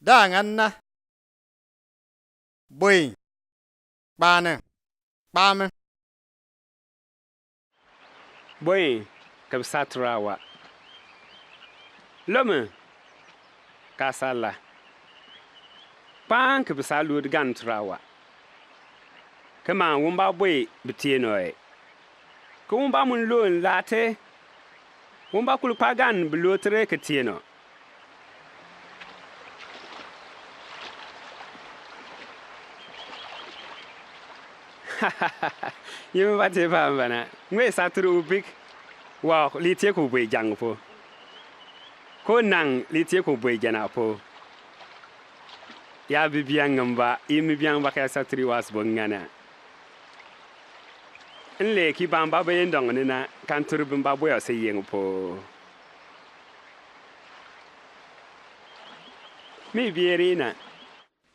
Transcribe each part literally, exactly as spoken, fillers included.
Da aŋa na. Boi. Kpane. Kpame. Boi, ka bisa turawa. Lome, ka sa la. Kpang, ka bisa lud gan turawa. Kema wumba boi bitieno e. Ka wumba mun lo nlate. Wumba kul kpa gan bi lo tere ka tieno. Yim ba te ba mbana. Ngwe sa turu ubik. Wa li te ku bwe jang po. Ko nang li te ku bwe jana po. Ya bi biang ngamba, yim biang ba ka sa turu was bo ngana. Nle ki bamba ba yendong ni na kan turu bimba bwe ase yeng po. Mi bieri na.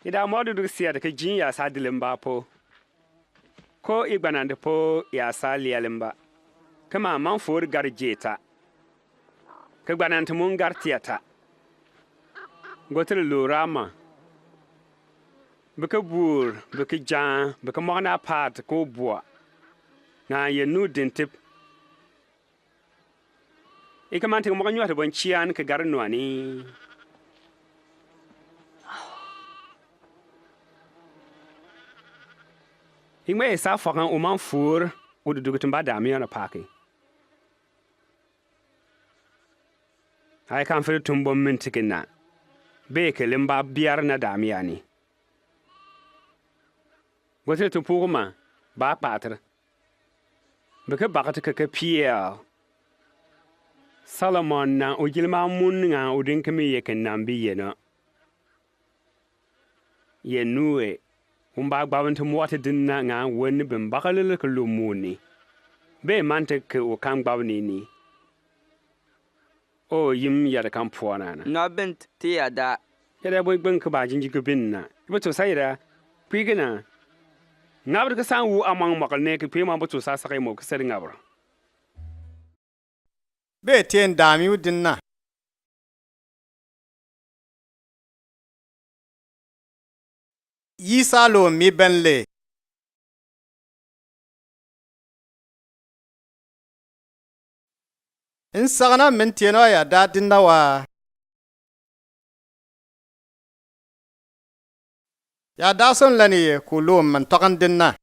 Ida modu du siat ka jin ya sa dilimba po. Ko i gbanante po ya sa lialimba. Kema man fori gar jeta. Ka gbanante mun gar tiata. Gotere lurama. Bika bur, bika jan, bika mogna pat ko bua. Na ye nu dintip. I ka man teke mɔgɔ nyuat bɔ nchian ke gar nuani. I ŋmɛ i sa fɔkan u man fur u duduk timba dami ɔnɔ paki. Ai kan fere tumbo min teke na. Be ke limba biar na dami ani. Gotere tu pukuma ba pater. Beke bakati keke piel. Solomon na ujilma mun nga udin kemi ye ke nambi ye no. Ye nue, umba gbawin ti mwati din na nga wen bin bakalele ke lumuni. Be mante ke u kam gbawni ni. O yim yada kan puana na. Nɔ bint ti yada. Yada boi gbeng ke ba jinji ke bin na. Ibo to sa yada. Pui ke na. Ngabri ke san wu amang makal ne ke pui ma bo to sa sa ke mo ke seri ngabri. Be tien dami wu din na. Yi sa lo mi benle. Nsagana min tieno ya da din na wa. Ya da son lani ye ku lo min tokan din na.